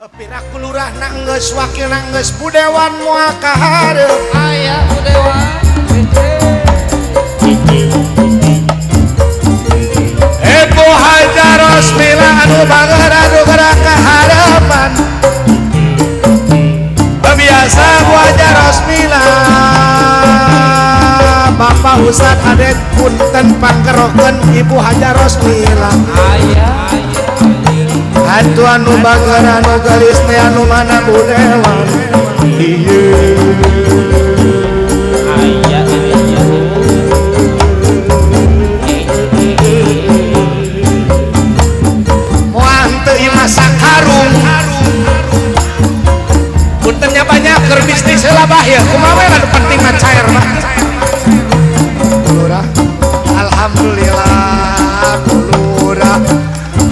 Piraku lurah nanggeus wakil nanggeus budewan moal ka hareup aya budewan Ibu Hajar Rosmila anu bager anu gerak ka hareupan biasa Bu Hajar Rosmila Bapak Ustad Adek punten pangkerokeun Ibu Hajar Rosmila aya atuh anu bager anu geulis teh anu mana budewan ieu aya moal teu ieu mah sakarung puntennya banyak keur bisnis heula bah ya kumaha we anu penting mah cair mah lurah alhamdulillah lurah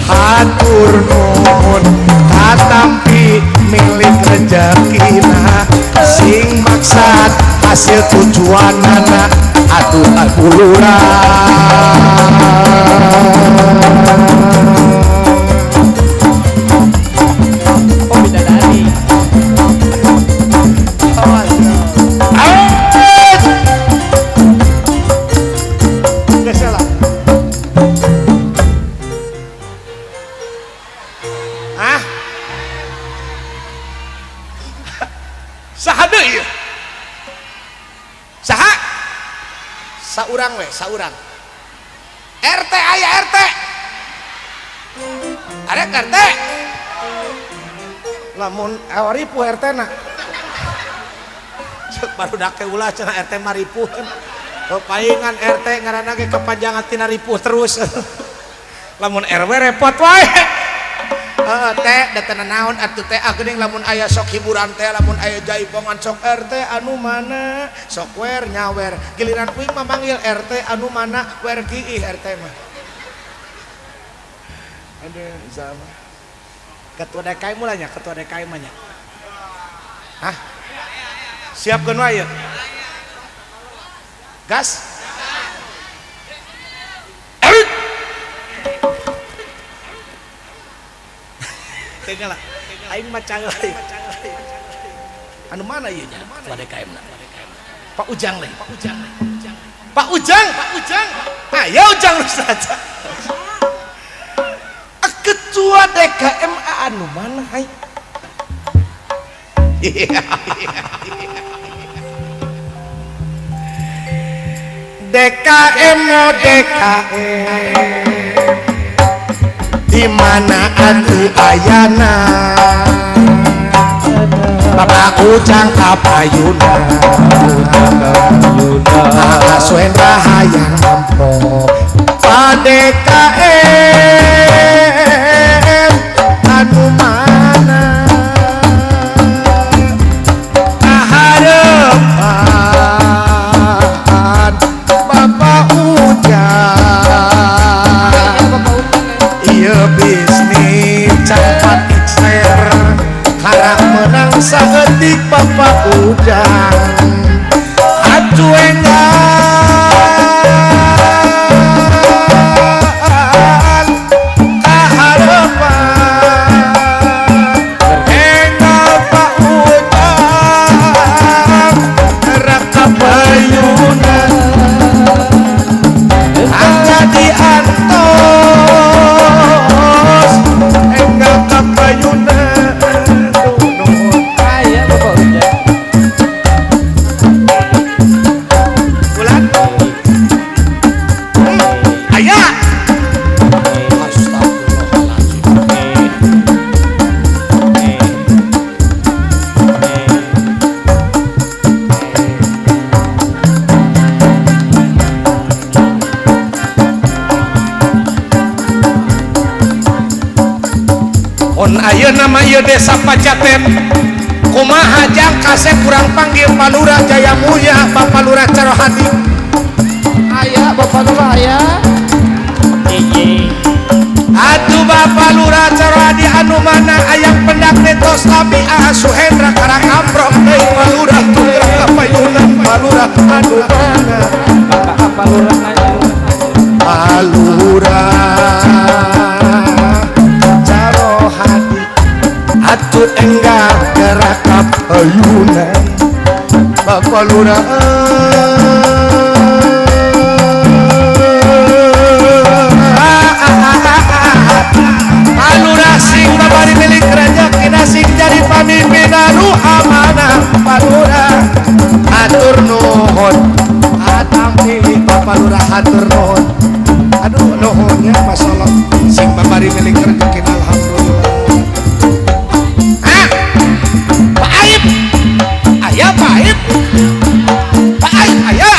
hatur nuhun katampi milik rezekina sing maksad hasil tujuanana atuh lurah. Oh bidadari. Ah, saha deui ieu? Saha? Saurang we, saurang. RT aya RT. Arek RT. Lamun ripuh RT na. Ceuk barudak teh ulah cenah RT mah ripuh. Paingan RT ngaranna ge kepanjangan tina ripuh terus. Lamun RW repot wae. Teh datana naon atuh teh geuning lamun aya sok hiburan teh lamun aya jaipongan sok RT anu mana sok wer nyawer giliran kuing mah manggil RT anu mana wer kiih RT mah. Aduh sama ketua DKM mulanya ketua DKM mah nya. Hah? Siapkeun wae ieu. Gas. Tinggal aing mah canggih. Anu mana ieu nya? Ketua DKM na. Pak Ujang leh, Pak Ujang. Pak Ujang, Pak Ujang. Ayo Ujang saja. Ketua DKM anu mana hai? DKM oh DKM di mana atuh ayana Bapak Ujang kapayuna Suhendra hayang mampo Pak DKM anu mana kahareupan Bapak Ujang ieu bisnis can pati cair karak menang saeutik Bapak Ujang atuh enggal kahareupan enggal Pak Ujang raka payuna jadi antos enggal kapayuna Aya Bapak Ujang. Bulan aya. Astagfirullahaladzim. On ayeuna mah ieu desa Pajaten kumaha jang kasep kurang panggil Pak Lurah Jaya Mulya Bapak Lurah Carohadi Aya Bapak Lurah aya. Atuh Bapak Lurah Carohadi anu mana ayang pendak netos lami Aa Suhendra karang amprok deui Pak Lurah tunggal kapayunan Pak Lurah anu mana Bapak Lurah aya. Pak Lurah Carohadi atuh enggal gerak kapayunan Bapak Lurah Pak Lurah sing babari milik rejeki sing jadi pamimpin anu amanah Pak Lurah atur nuhun atampi Bapak Lurah atur nuhun aduh nuhunnya masalah sing babari milik rejeki alhamdulillah. Ah Pak Aib ayah Pak Aib Pak Aib ayah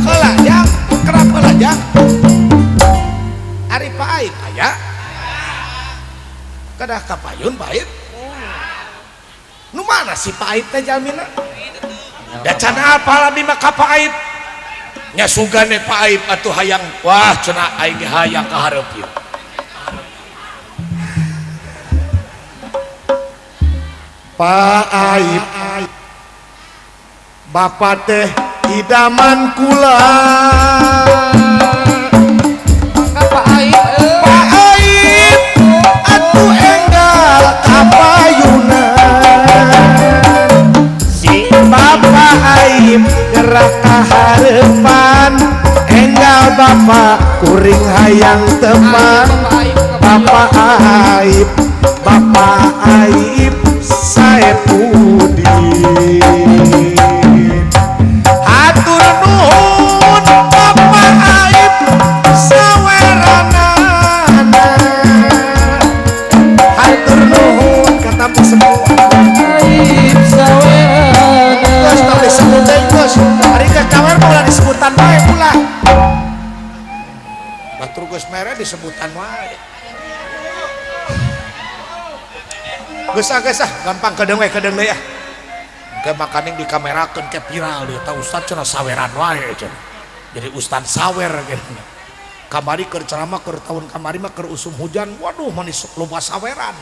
kelajang kenapa lajang ari Pak Aib ayah kedah kapayun Pak Aib nu mana si Pak Aib teh jalmina da can apal abdi mah ka Pak Aib nya sugane Pak Aib atuh hayang wah cenah aing hayang ka hareup ieu Pak Aib bapak teh idaman kula Pak Aib Pak Aib atuh enggal kapayunan si Bapak Aib gerak ka hareupan enggal bapak kuring hayang tepang Bapak Aib Bapak Aib Saepudin hatur nuhun Bapak Aib saweranana hatur nuhun kata sepuh Aib sawerana geus tong disebut deui geus ari geus kawer mah ulah disebutan wae ulah batur geus mere disebutan wae geus ah geus ah gampang kedeung we kedeung deui ah ke makaning dikamerakeun ke viral dia tahu ustad cenah saweran wae cenah jadi ustad sawer gitu kamari keur ceramah keur tahun kamari mah keur usum hujan waduh manis loba saweran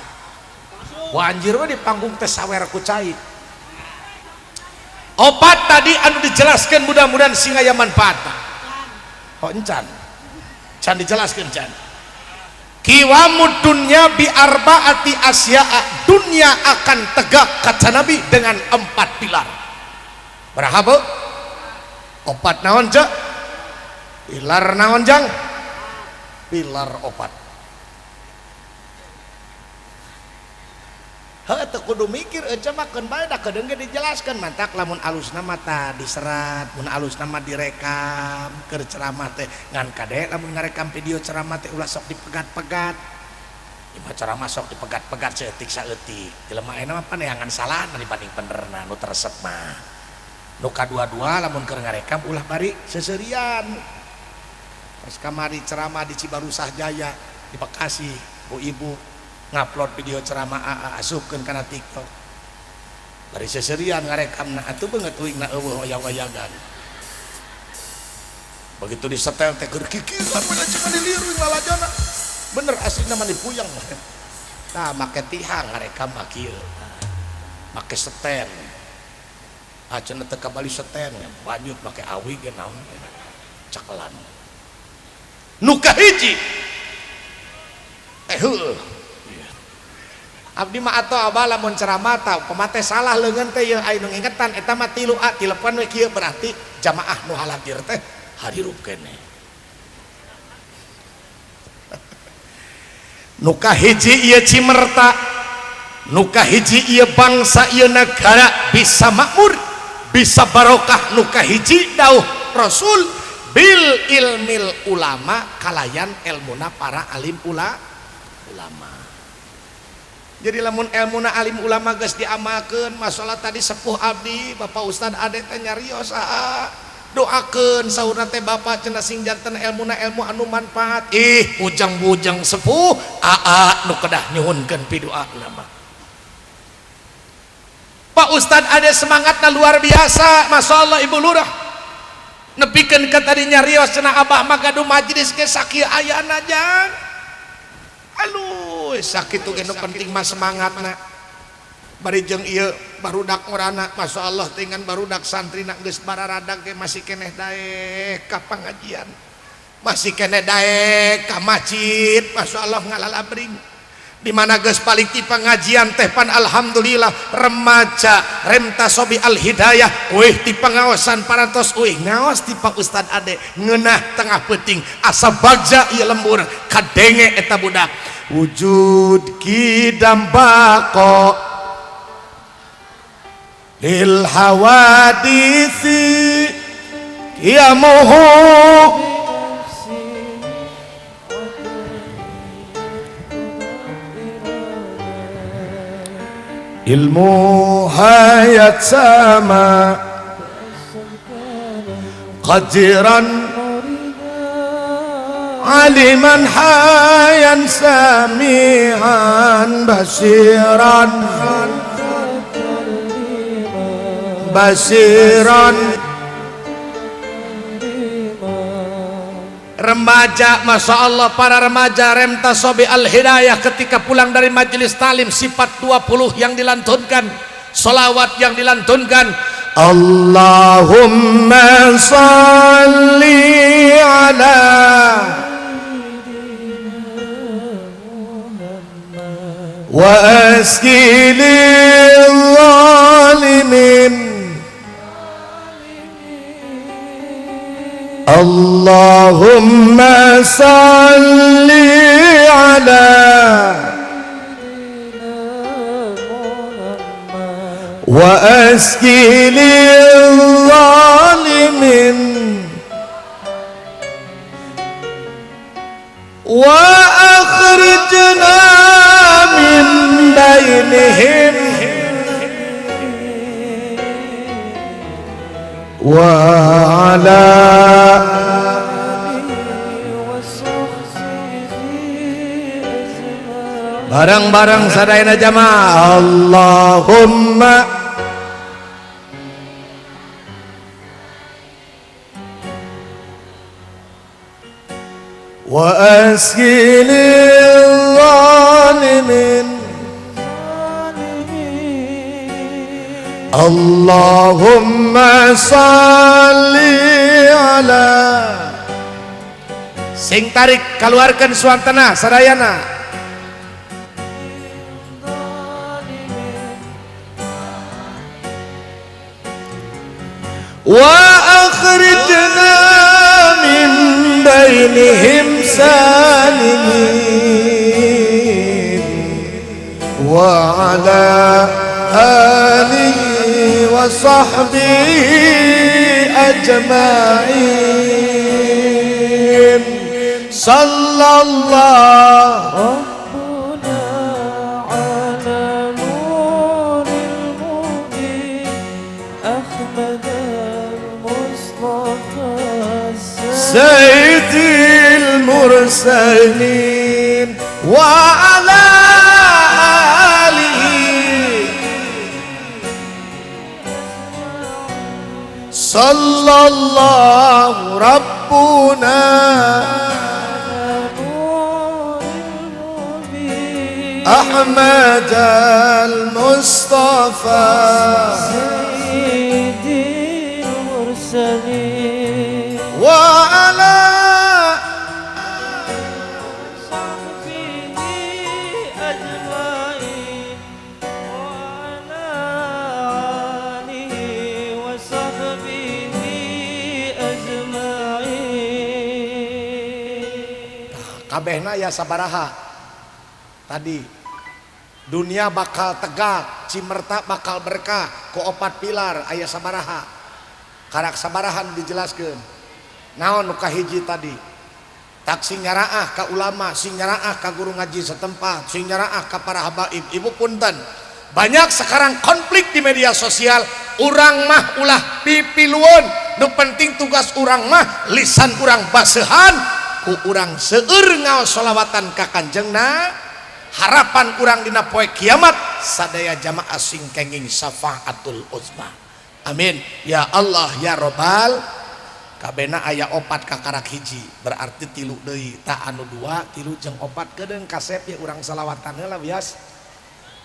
wah anjir we di panggung teh sawer ku cai opat tadi anu dijelaskeun mudah-mudahan sing aya manfaatna oh encan can dijelaskeun can kiwamud dunya bi arbaati asya'a dunia akan tegak kata Nabi dengan 4 pilar berapa opat naon cek pilar naon jang pilar opat heuh teu kudu mikir eueuh mah keun bae da kedeung ge dijelaskeun mantak lamun alusna mah tah diserat mun alusna mah direkam keur ceramah teh ngan kade lamun ngarekam video ceramah teh ulah sok dipegat-pegat imah ceramah sok dipegat-pegat saeutik saeutik jelema ayeuna mah paneangan salahna dibanding benerna nu teresep mah nu kadua-dua lamun keur ngarekam ulah bari seuseurian pas kamari ceramah di Cibarusah Jaya di Bekasi bu ibu ngupload video ceramah AA asupkeun kana TikTok bari seserian ngarekamna atuh beungeut uingna eueuh oyag-oyagan begitu disetel teh keur kikieuan we cenah diliru lalajana bener aslina mah dipuyeng tah make tihang ngarekam mah kieu make seten ah cenah teu kabali seten banyut make awi ge naon cakelan nu kahiji heueuh abdi mah atuh abah lamun ceramah tah pamate salah leungeun teh yeuh aya nu ngingetan eta mah 3 a tilepan we kieu berarti jamaah nu haladir teh harirup keneh nu kahiji ieu Cimerta nu kahiji ieu bangsa ieu nagara bisa makmur bisa barokah nu kahiji dauh Rasul bil ilmil ulama kalayan elmuna para alim ulama. Jadi lamun elmuna alim ulama geus diamalkeun masalah tadi sepuh abdi Bapak Ustad Ade teh nyarios aa doakeun saurna teh Bapak cenah sing janten elmuna elmu anu manfaat ih bujang-bujang sepuh aa nu kedah nyuhunkeun piduana mah Pak Ustad Ade semangatna luar biasa masyaallah Ibu Lurah nepikeun ka tadi nyarios cenah abah mah gaduh majelis ge sakieu ayana jang aduh sakit tuh nu penting mah semangatna bari jeung ieu barudak ngorana masyaallah dengan barudak santrina geus bararadag ge masih keneh daek ka pangajian masih keneh daek ka masjid masyaallah ngalalabring Di mana geus paling ti pengajian teh pan alhamdulillah remaja remta sobi al hidayah wih ti pengaosan parantos wih ngaos ti Pak Ustad Ade ngeunah tengah peuting asa bagja ieu lembur kadenge eta budak wujud kidam bako lil hawadisi qiyamuhu ilmu hayat sama qadiran aliman hayan sami'an basiran basiran. Remaja, Masya Allah, para remaja remta sobi al-hidayah ketika pulang dari majelis talim sifat 20 yang dilantunkan, solawat yang dilantunkan, Allahumma salli ala wa asqilil zalimin Allahumma salli ala wa asqilil zalimin wa akhrijna min bainihim wa ala barang-barang sadayana jamaah Allahumma wa asqilil zalimin Allahumma salli ala sing tarik keluarkan suantana sadayana wa akhrijna min bainihim salimin wa ala alihi wa sahbihi ajma'in sallallahu rabbuna ala nuril mubin ahmad al-mustafa sayyidil mursalin wa ala alihi sallallahu rabbuna Ahmad al-Mustafa sayyidil mursalin wa ala sahbihi ajma'in wa ala alihi wa sahbihi ajma'in. Kabehna ya sabaraha tadi dunia bakal tegak, Cimerta bakal berkah ku opat pilar aya sabaraha karak sabarahan dijelaskeun naon nu kahiji tadi tak sing nyaraah ka ulama, sing nyaraah ka guru ngaji setempat, sing nyaraah ka para habaib. Ibu punten, banyak sekarang konflik di media sosial. Urang mah ulah pipilueun, nu penting tugas urang mah lisan urang baseuhan ku urang seueur ngaos sholawatan ka Kanjengna. Harapan urang dina poe kiamat sadaya jamaah sing kenging syafaatul uzma. Amin ya Allah ya robbal. Kabehna aya opat kakarak hiji, berarti tilu deui ta anu dua tilu jeung opat kedeung kasep ya urang salawatan heula bias.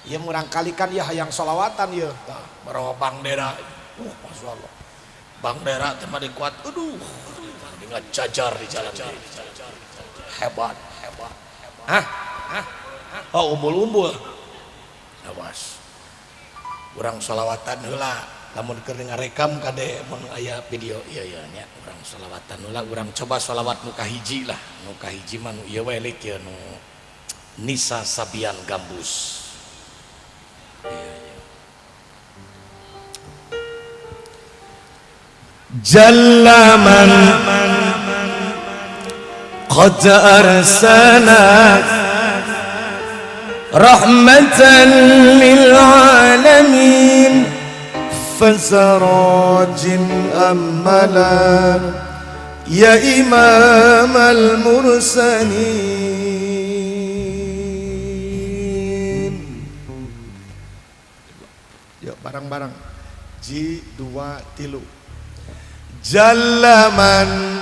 Ieu murang kali kan ya hayang salawatan ieu. Tah barawa bangdera. Masyaallah. Bangdera teh mah dikuat. Aduh, ngajajar di jalan. Hebat, hebat. Hah? Hah? Oh umbul-umbul. Awas. Urang sholawatan heula lamun keur ngarekam kade mun aya video ieu ieu nya urang sholawatan heula urang coba sholawat nu kahiji lah. Nu kahiji mah nu ieu we lik ieu nu Nisa Sabian Gambus. Iya iya. Jalla man qad arsala rahmatan lil alamin fasarajin amala ya imam al mursalin. Yuk bareng-bareng Ji 2 3. Jalla man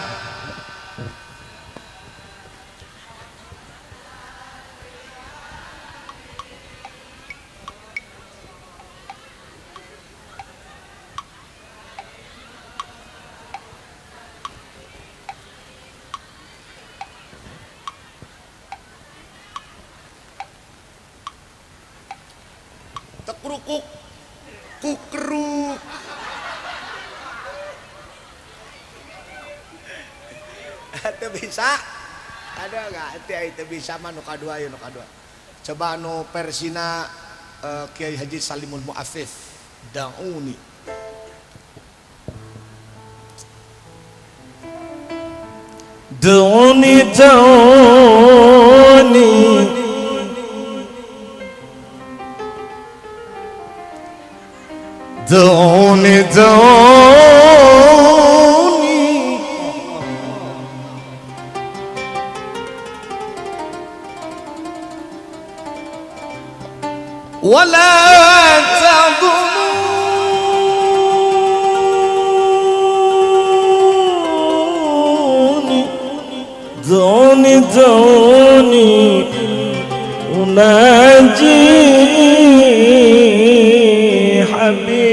tekrukuk kukeruk. Itu bisa ada nggak? Itu bisa mah nu kadua ya nu kadua. Coba nu persina Kiai Haji Salimul Mu'afif dauni. Dauni dauni دعوني دعوني ولا تعذروني دعوني دعوني أناجي حبيبي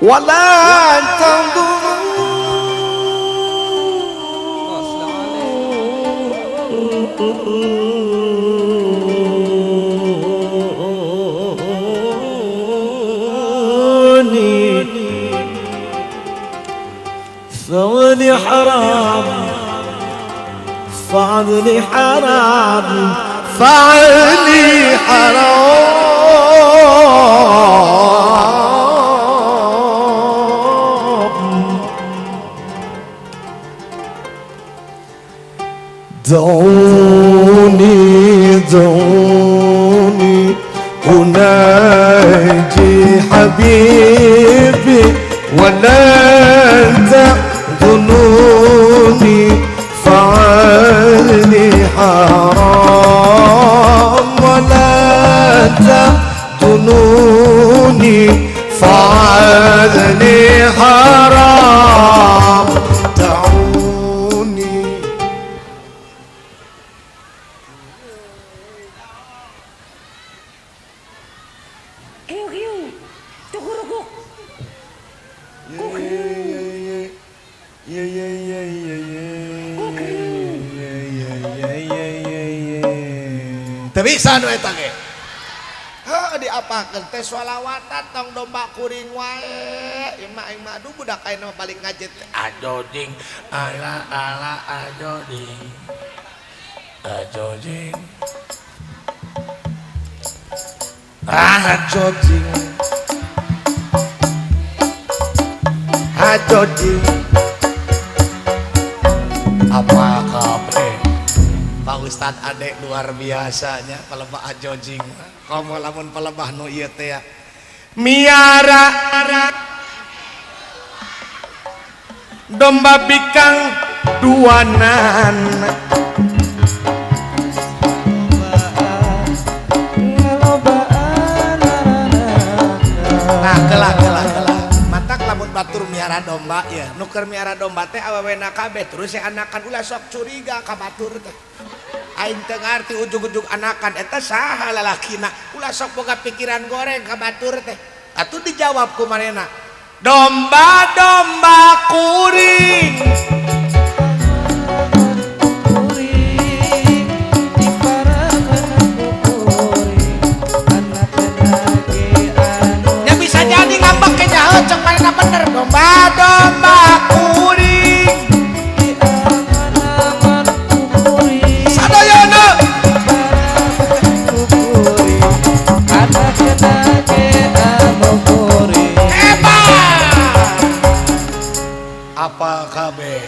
ولا تنظروني فولي حرام فعلي حرام فعلي حرام دعوني دعوني أناجي حبيبي ولا تأذنوني فعلي حرام ولا تأذنوني فعلي حرام دعوني. Kiu kiu, tukurukuk. Ye ye ye ye ye ye ye ye ye ye. Teu bisa nu eta ge. Heuh diapakeun teh sholawatan tong domba kuring wae. Ieu mah aing mah aduh budak ayeuna mah balik ngajet. Ajo jing ala ala ajo jing. Ajo jing. Ajo jing. Ajo jing. Apa kabar Pak Ustadz adek luar biasanya palebah ajojing komo lamun palebah nu ieu teh miara domba bikang duanan nah kelah kelah kelah matak lamun batur miara domba ya nuker miara domba teh awewena kabeh terus si anakan ulah sok curiga ka batur teh aing teu ngarti ujug-ujug anakan eta saha lalakina ulah sok boga pikiran goreng ka batur teh atuh dijawab ku manehna Domba-domba kuring kuring dipareukeun ku kuring anakna ge anu Ya bisa jadi ngambek ke nyaho cek manehna bener. Domba-domba kuring diangan-angan ku kuring sadayana ku kuring anakna ge anu kuring. Hebat. Apa kabeh?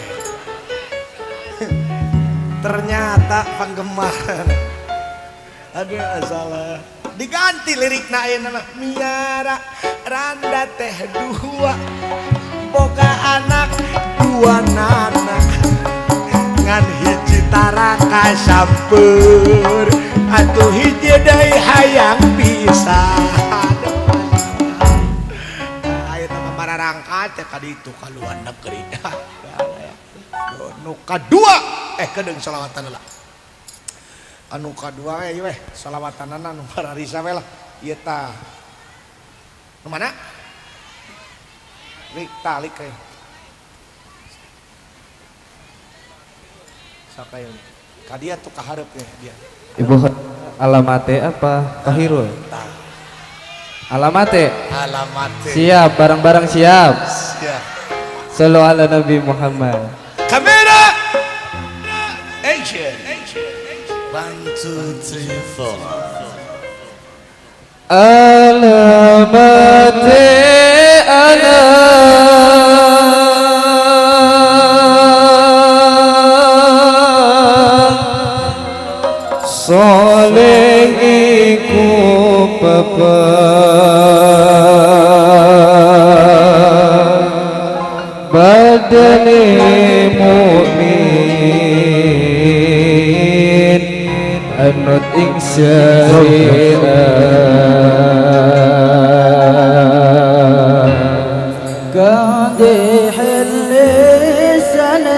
Ternyata penggemar. Aduh salah. Diganti lirikna ayeuna mah miara randa teh dua boga anak dua nana ngan hiji tara kasamper atuh hiji deui hayang pisah. Ayeuna mah mararangkat teh ka ditu ka luar negeri. Nu kadua kedeung solawatan lah. Anu kadua we ieu weh solawatanana nu mararisa we lah ieu tah. Nu mana? Lik talik we. Saka ieu. Ka dia tuh ka hareup we dia. Ibu alamate apa? Kahirul. Tah. Alamate. Alamate. Siap, barang-barang siap. Siap. Sallu ala Nabi Muhammad. Kamera. Action. 1, 2, 3, 4. Alamate ana soleh iku papa badane mukmin anut ing syariat kang dihilisane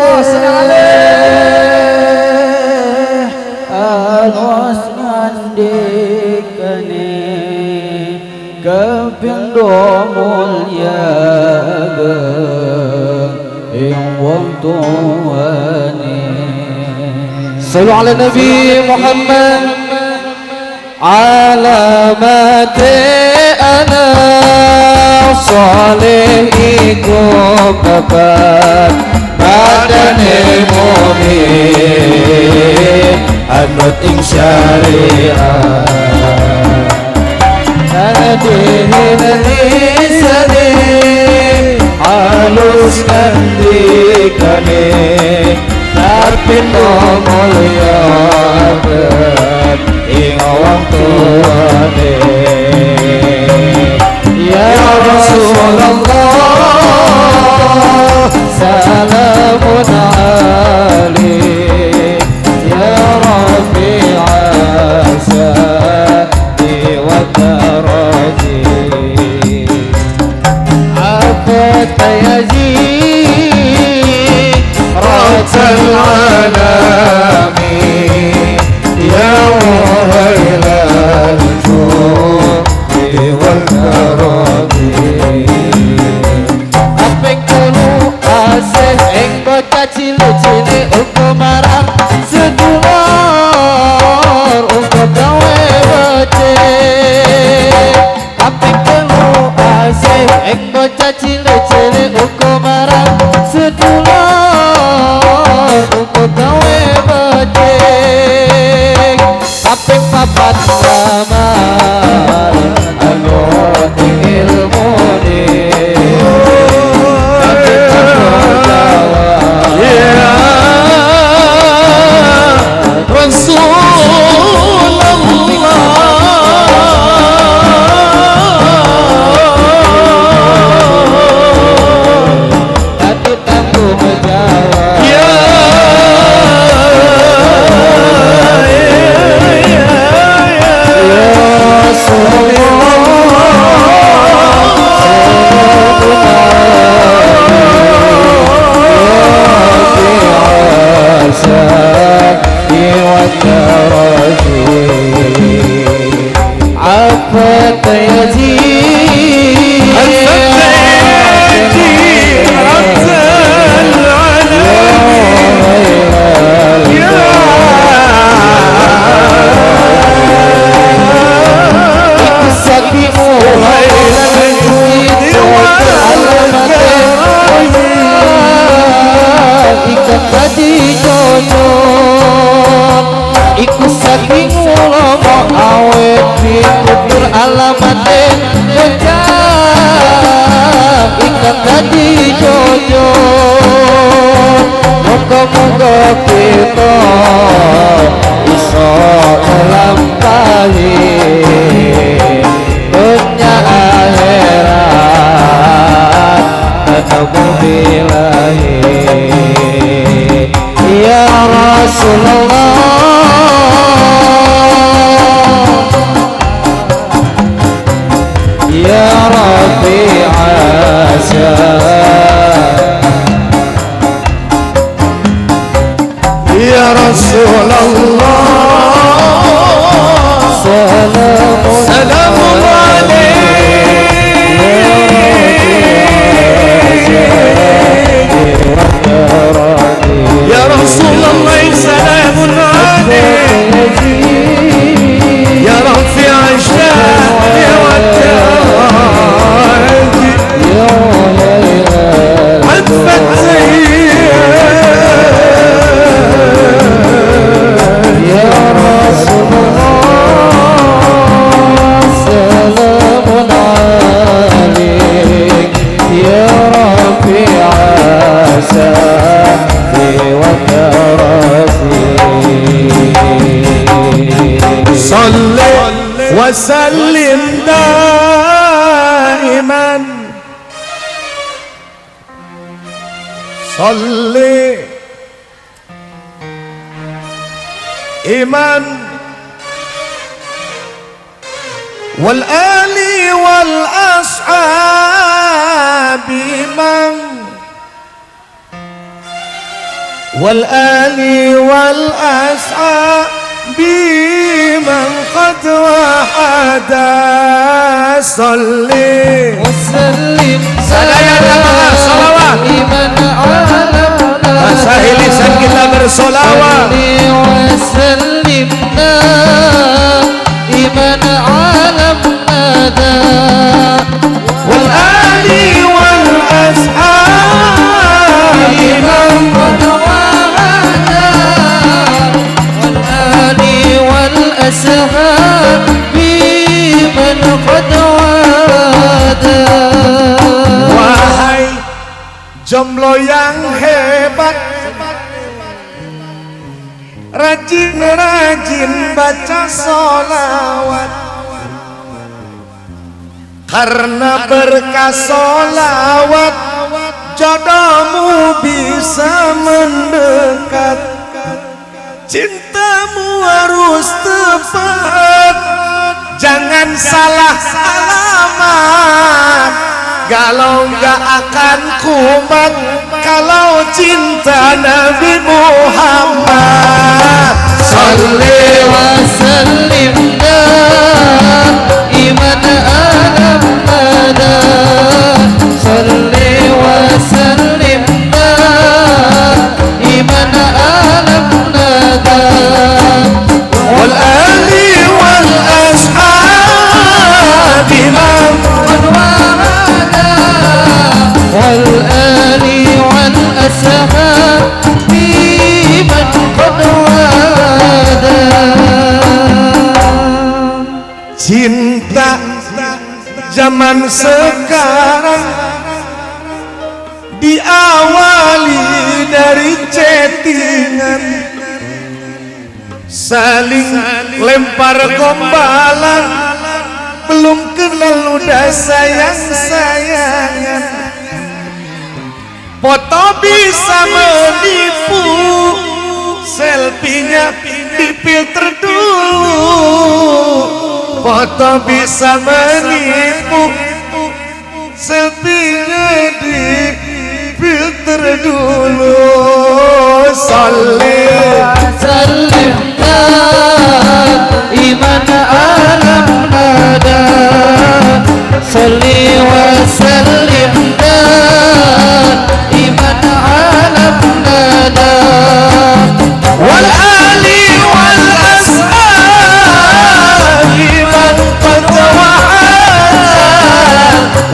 alus ngandikane kapindo mulya ing wong tuane. Sallu ala Nabi Muhammad. Alamate ana soleh iku bapak badane mukmin anut ing syariat hadihin lisane halus ngendikane tapi mulya ing wong tuane. Ya Rasulullah salamun alaik ya Rabbi asadi wa daraji afat yazid ratal alami ya wailal judi wal karami. Apik telu asih ing bocah cilik-cilik uga marang sedulur uga gawe becik. Apik telu asih ing bocah cilik-cilik uga marang sedulur uga gawe becik. Apik papat ngamal anut ing ilmune dadi tanggung jawab. Ya Rasulullah dadi tanggung jawab. Ya ya ya Kita iso nglampahi dunya akhirat ketemu bilahi ya Rasulullah. Ya Rabbi Azza Ya Rasulullah Salamun Salamun alaik Ya Rasulullah Salamun alaik Ya Rafi al-Shani wa Ya Rasulullah Salamun alaik Ya Rabbi Azza wa Karafi Salli wa sallim daiman Salli iman wal ali wal ashabi man wal ali wal ashabi man qad wahada salli wa sallim sadaya jamaah salawat iman alam basahi lisan kita bersolawat وسلمنا إيمان عالم نادى والآل والأصحاب من قد وعدا والآل والأصحاب من قد وعدا. Wahai jomblo yang hebat, rajin-rajin baca solawat, karena berkah solawat jodohmu bisa mendekat. Cintamu harus tepat, jangan salah alamat. Galau gak akan kumat kalau cinta Nabi Muhammad. Salli wa sallim iman alam nada. Salli wa sallim iman alam nada. Wal ali wal ashabi man wal ali wal ashabi man qad wada. Cinta zaman sekarang diawali dari chattingan, saling lempar gombalan, belum kenal udah sayang-sayangan. Foto bisa menipu, selfie-nya difilter dulu. Foto bisa menipu, selfie-nya difilter dulu. Salli sallim iman alam nada. Salli wa sallim iman alam nada. Wal ali wal ashabi man qad wa'ada.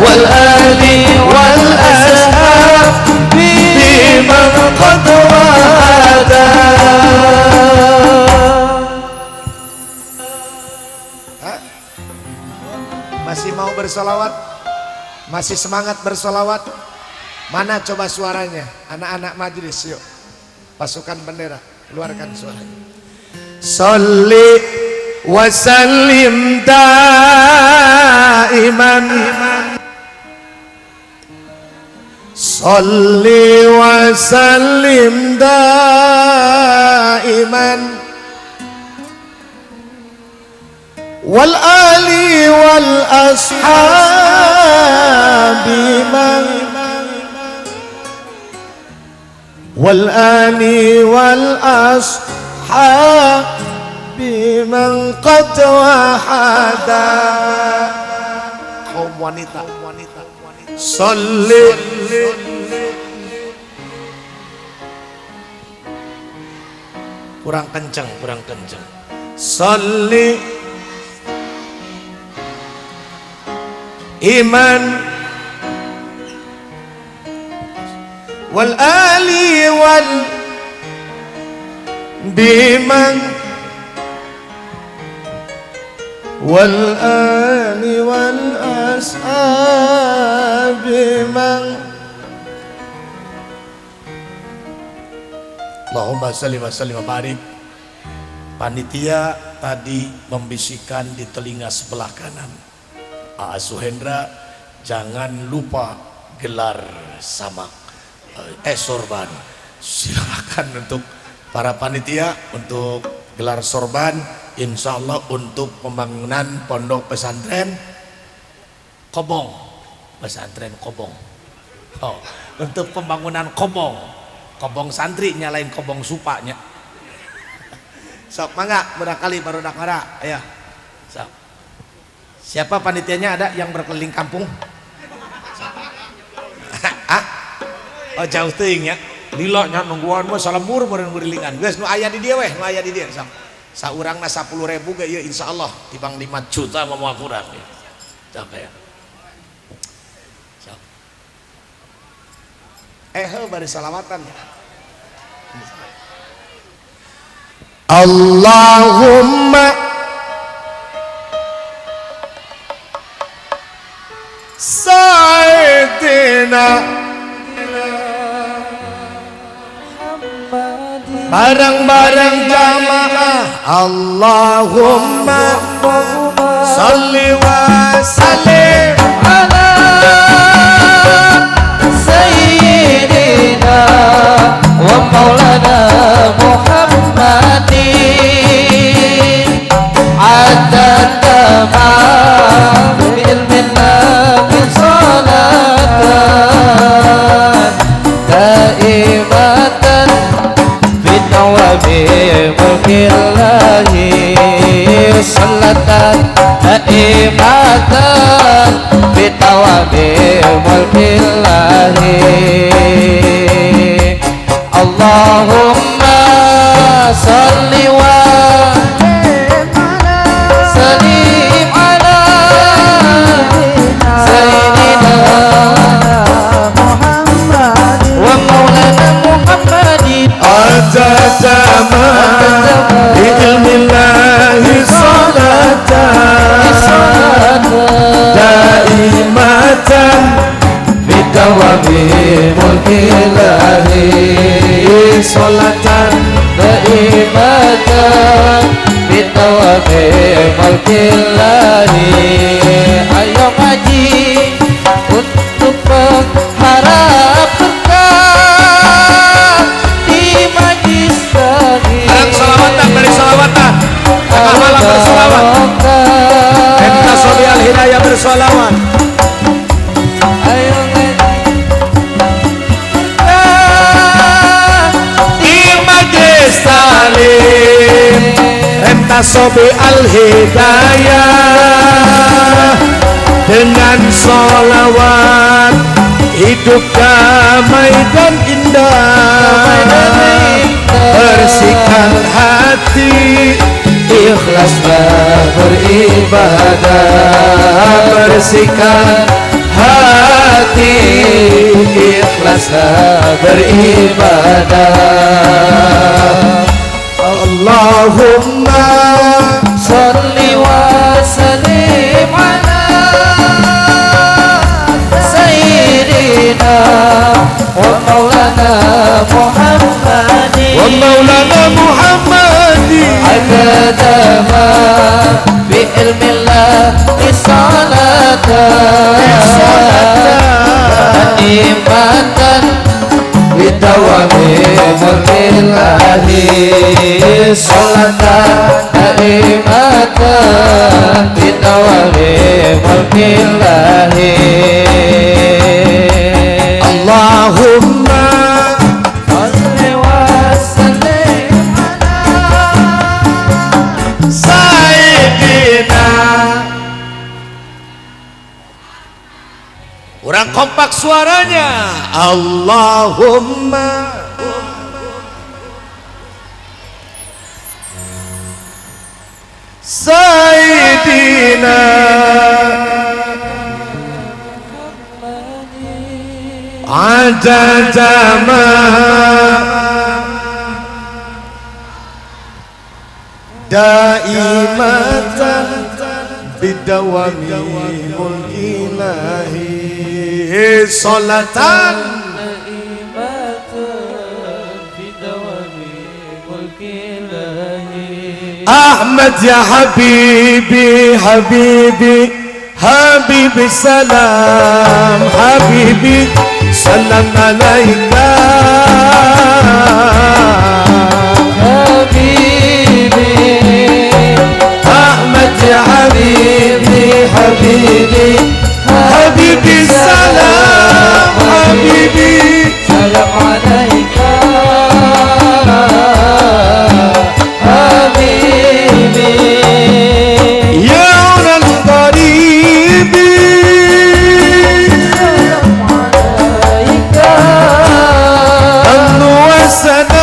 Wal ali wal ashabi man qad wa'ada. Masih mau bersolawat? Masih semangat bersolawat? Mana coba suaranya? Anak-anak majelis yuk. Pasukan bendera, keluarkan suaranya. Sholli wa sallim daiman. Sholli wa sallim daiman. Wal ali wal ashabi man. Wal ali wal ashabi man qad wahada. Kaum wanita, sholli kurang kenceng, kurang kenceng. Sholli iman wal ali wal biman wal ali wal ashabi man. Allahumma shalli wa sallim wa barik. Panitia tadi membisikkan di telinga sebelah kanan, Aa Suhendra, jangan lupa gelar samak sorban. Silakan untuk para panitia untuk gelar sorban, insya Allah untuk pembangunan pondok pesantren Kobong, pesantren Kobong. Oh, untuk pembangunan Kobong, Kobong santri nyalain Kobong supanya. Sok mangga barangkali baru nakara, ayo. Sok. Siapa panitianya ada yang berkeliling kampung? Ah? Oh jauh teuing ya. Lila nya nungguan mah salembur meureun ngurilingan. Geus nu aya di dieu weh, nu aya di dieu sok. Saurangna 10.000 ge ieu insyaallah tibang 5 juta mah moal kurang ya. Capek ya. Sok. Heuh bari salawatan ya. Allahumma sayyidina barang-barang jamaah. Allahumma sholli wa sallim ala sayyidina wa maulana Muhammadin adada ma ilmina min salatan daimatan bitawabi mulkillahi salatan daimatan bitawabi mulkillahi. Allahumma sholli wa sallim ala sayyidina Muhammad wa maulana Muhammadin adada ma bi ilmillahi salatan daimatan bitawabi mulkillahi salatan daimatan bitawabi mulkillahi. Ayo ngaji untuk mengharap berkah di majlis tadi. Barang salawatan, bari salawatan. Tengah malam bersolawat. Enta Sobi Al Hidayah bersolawat. Ayo ngaji berkah di majlis talim Enta Sobi Al Hidayah dengan solawat hidup damai dan indah. Bersihkan hati, ikhlaslah beribadah. Bersihkan hati, ikhlaslah beribadah. Allahumma sholli wa sallim ala sayyidina wa maulana Muhammadin. على محمد عدد ما بعلم الله صلاة دائمة بدوام ملك الله صلاة دائمة بدوام ملك الله. اللهم صل وسلم على سيدنا. Kurang kompak suaranya. Allahumma Sayyidina adada ma daimatan bidawami mulkilahi salatan Ahmad ya habibi habibi habibi salam habibi salam alaika habibi Ahmad ya habibi habibi habibi salam habibi salam alaika habibi ya al-qaribi salam alaika amnu wa salamun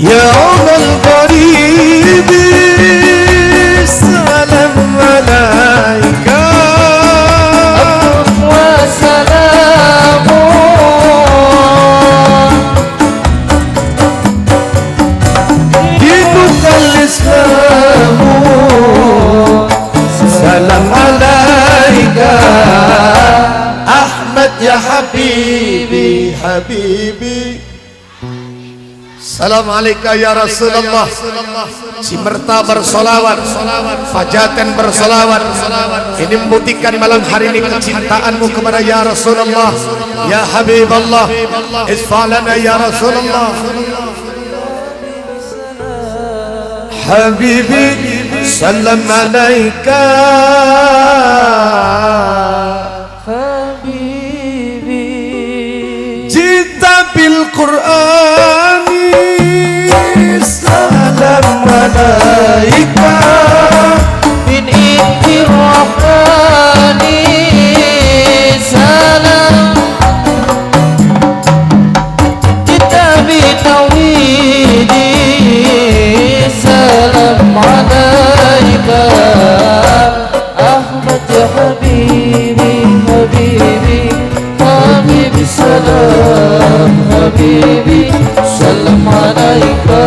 ya al-qaribi salam alaika wa salamun dinuka al-islamu salam alaika Ahmad ya habibi habibi Salam alaika ya Rasulullah. Simerta bersolawat, Fajaten bersolawat. Ini membuktikan malam hari ini kecintaanmu kepada ya Rasulullah, ya Habiballah. Isfalana ya Rasulullah. Habibi salam alaika habibi jita bil Qur'ani salam alaika min indi rahmani salam kitabi tauhidi salam alaika Ahmad ya habibi habibi habibi salam habibi salam alaika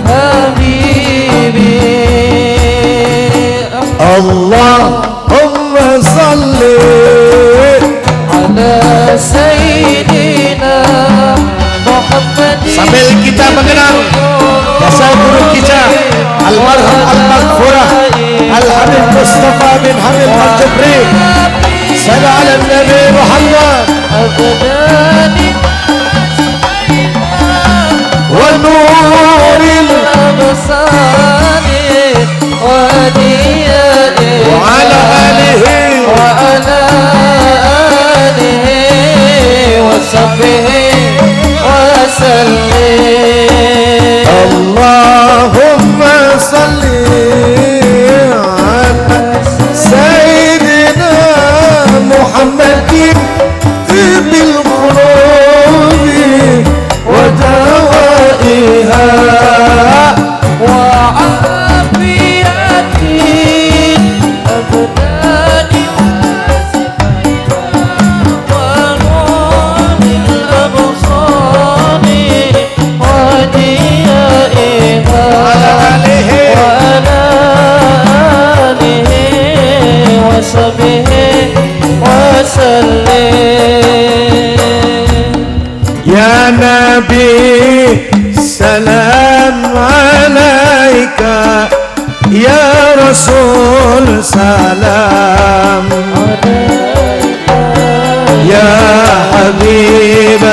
habibi. Allahumma salli ala sayyidina Muhammad. Sambil kita mengenang jasa guru kita almarhum al-maghfurah Al-Habib Mustafa bin Hamid Al-Jabri. Salam ala Nabi Muhammad wa nuril absari wa diyai wa ala alihi wa ala alihi wa sahbihi wa sallim. Allahumma salli ala sayyidina wa sallim. Ya Nabi salam alaika, ya Rasul salam alaika, ya Habib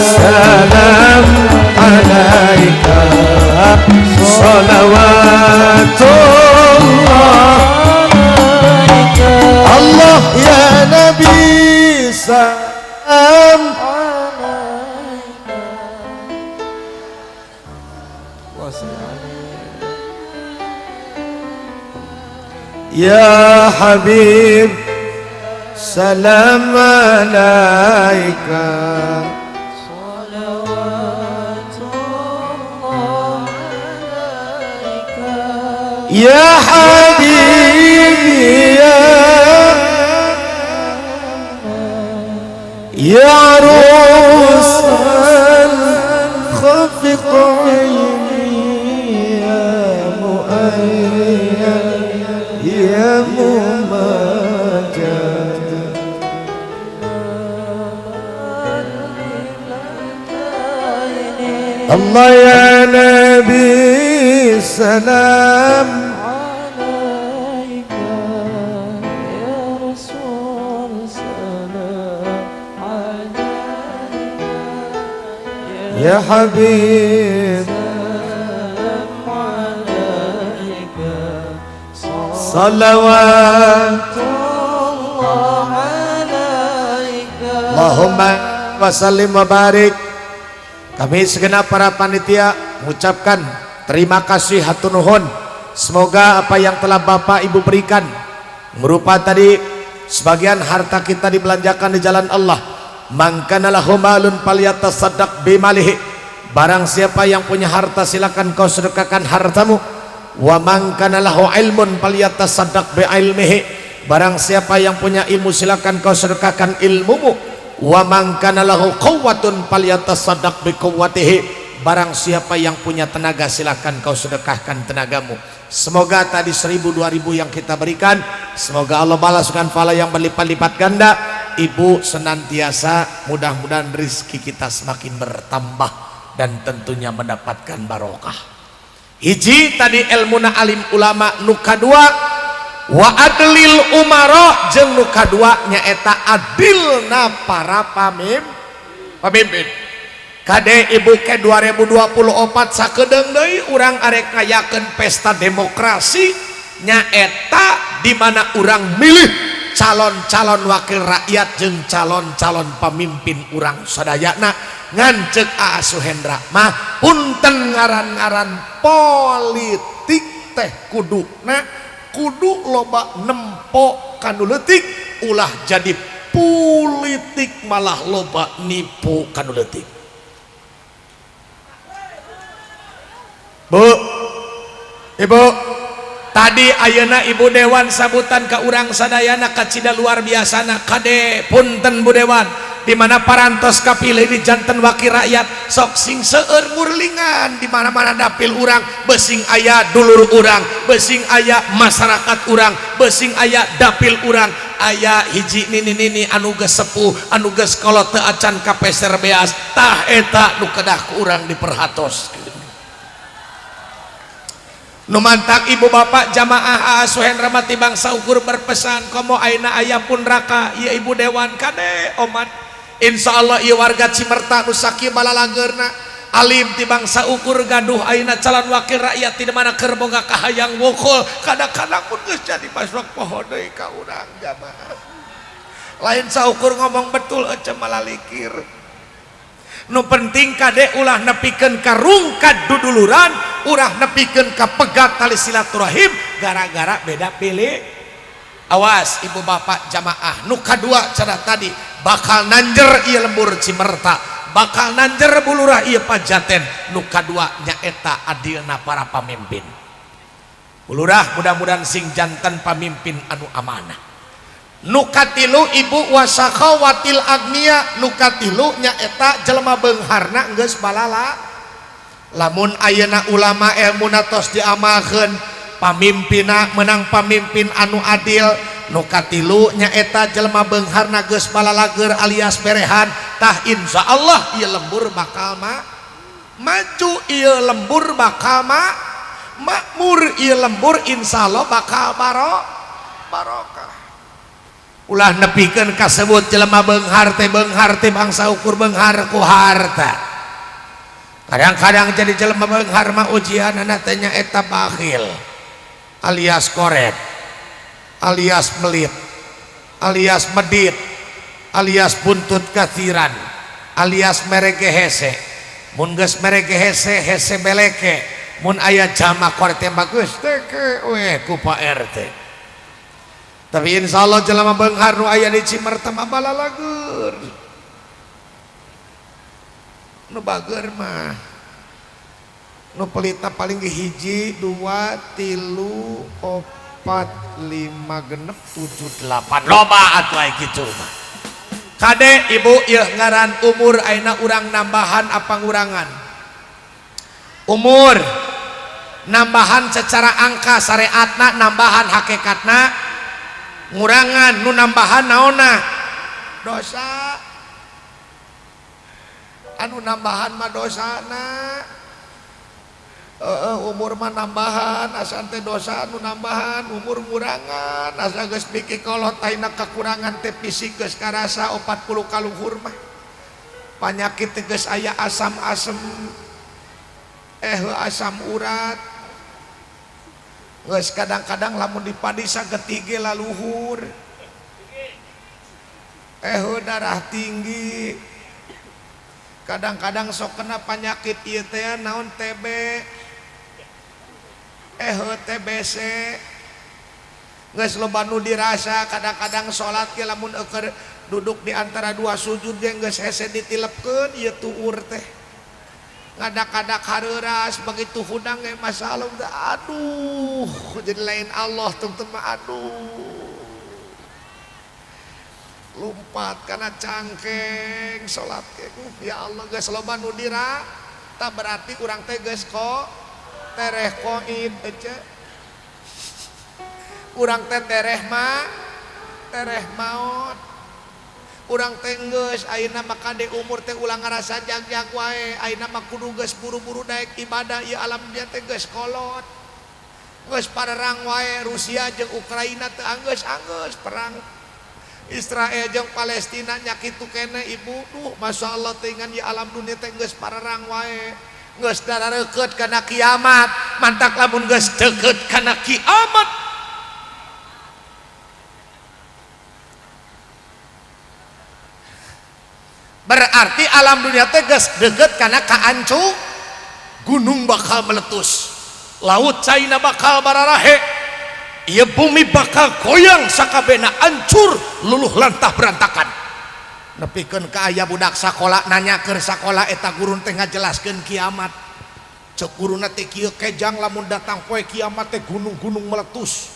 salam alaika, salawatullah alaika. Allah ya Nabi salam alaika. Ya Habib salam alaika, salawatullah alaika. Ya Habibi ya عروس الخفق عيني يا مؤيد يا ممجد. الله يا نبي سلام عليك يا رسول سلام عليك يا حبيب سلام عليك صلوات الله عليك. Allahumma wa sallim wa barik. Kami segenap para panitia mengucapkan terima kasih hatur nuhun. Semoga apa yang telah Bapak Ibu berikan berupa tadi sebagian harta kita dibelanjakan di jalan Allah. Mangkana lahu malun falyatasaddaq bimalihi. Barang siapa yang punya harta silakan kau sedekahkan hartamu. Wa man kana lahu ilmun falyatasaddaq bi ilmihi. Barang siapa yang punya ilmu silakan kau sedekahkan ilmumu. Wa man kana lahu quwwatun falyatasaddaq bi quwwatihi. Barang siapa yang punya tenaga silakan kau sedekahkan tenagamu. Semoga tadi 1000 2000 yang kita berikan, semoga Allah balas dengan pahala yang berlipat-lipat ganda. Ibu senantiasa mudah-mudahan rezeki kita semakin bertambah dan tentunya mendapatkan barokah. Hiji tadi ilmuna alim ulama, nu kadua wa adlil umara, jeung nu kadua nyaeta adilna para pamimpin. Kade ibu ke 2024 sakedeung deui urang arek ngayakeun pesta demokrasi, nyaeta di mana urang milih calon-calon wakil rakyat jeung calon-calon pamimpin urang sadayana. Ngan ceuk Aa Suhendra mah punten ngaran-ngaran politik teh kuduna kudu loba nempo kanu leutik, ulah jadi politik malah loba nipu kanu leutik. Bu, Ibu, tadi ayeuna Ibu Dewan sabutan ka urang sadayana kacida luar biasana. Kade punten Bu Dewan, di mana parantos kapilih di janten wakil rakyat sok sing seueur ngurlingan di mana-mana dapil urang, besing aya dulur urang, besing aya masyarakat urang, besing aya dapil urang, aya hiji nini-nini anu geus sepuh, anu geus kolot teu acan kapeser beas, tah eta nu kedah ku urang diperhatos. Nu mantak ibu bapak jamaah Aa Suhendra mati bangsa ukur berpesan komo ayeuna aya pun raka ieu ibu dewan kade omat insyaallah ieu warga Cimerta nu sakieu balalageurna alim ti bangsa ukur gaduh ayeuna calon wakil rakyat di mana keur boga kahayang wukul kadang-kadang mun geus jadi masuk poho deui ka urang jamaah. Lain saukur ngomong betul ece malalikir. Nu penting kade ulah nepikeun ka rungkad duduluran, ulah nepikeun ka pegat tali silaturahim gara-gara beda pilih. Awas ibu bapak jamaah, nu kadua cara tadi bakal nanjer ieu lembur Cimerta, bakal nanjer bulurah ieu Pajaten, nu kadua nyaeta adilna para pamimpin. Bulurah mudah-mudahan sing janten pamimpin anu amanah. Nu katilu ibu wasakhawatil agnia, nu katilu nyaeta jelema beungharna geus balala. Lamun ayeuna ulama elmuna tos diamalkeun, pamimpinna menang pamimpin anu adil, Nu katilu nyaeta jelema beungharna geus balalageur alias berehan. Tah insyaallah ieu lembur bakal maju, ieu lembur bakal makmur, ieu lembur insyaallah bakal barokah. Ulah nepikeun kasebut jelema beunghar teh bangsa ukur beunghar ku harta. Kadang-kadang jadi jelema beunghar mah ujianana teh nyaeta bakhil alias koret, alias melit, alias medit, alias buntut kathiran, alias merege hese. Mun geus merege hese, hese beleke. Mun aya jama koret yang bagus teke we ku Pak RT. Tapi insyaallah jelema beunghar nu aya di Cimerta mah balalageur. Nu bager mah nu pelita paling 1, 2, 3, 4, 5, 6, 7, 8 loba atuh aya kitu mah. Kade ibu ieu ngaran umur ayeuna urang nambahan apa ngurangan? Umur nambahan secara angka syariatna, nambahan hakikatna, ngurangan nu nambahan naonna? Dosa. Anu nambahan mah dosana. Umur mah nambahan asa teh dosa anu nambahan, umur ngurangan asa geus pikir kolot ayeuna kakurangan teh fisik geus karasa 40 kaluhur mah. Panyakit teh geus aya asam-asem asam urat. Geus kadang-kadang lamun dipadi sagetige laluhur. Darah tinggi. Kadang-kadang sok kena penyakit ieu teh naon TB. TBC. Geus loba nu dirasa kadang-kadang salat ge lamun eueuh duduk di antara dua sujud ge geus hese ditilepkeun ieu tuur teh. Ngadak-ngadak hareuras begitu hudang ge masalah aduh jadi lain Allah teman-teman aduh. Lompat karena cangkeng salat ge ya Allah geus loba nu dira tah berarti urang teh geus kok tereh koid ece. Urang teh tereh ma tereh maot. Urang teh geus ayeuna mah kade umur teh ulah ngarasa jag-jag wae ayeuna mah kudu geus buru-buru daek ibadah ieu alam dia teh geus kolot. Geus parerang wae Rusia jeung Ukraina teh anggeus-anggeus perang. Israel jeung Palestina nya kitu keneh ibu duh masyaallah teh ngan ieu alam dunia teh geus parerang wae. Geus darareukeut kana kiamat mantak lamun geus deukeut kana kiamat. Berarti alam dunia teh geus deukeut kana kaancu, gunung bakal meletus, laut China bakal bararahe, ieu bumi bakal goyang sakabehna hancur luluh lantah berantakan. Nepikeun ka aya budak sakola nanya keur sakola eta guru teh ngajelaskeun kiamat. Ceuk guruna teh kieu kejang lamun datang poe kiamat teh gunung-gunung meletus,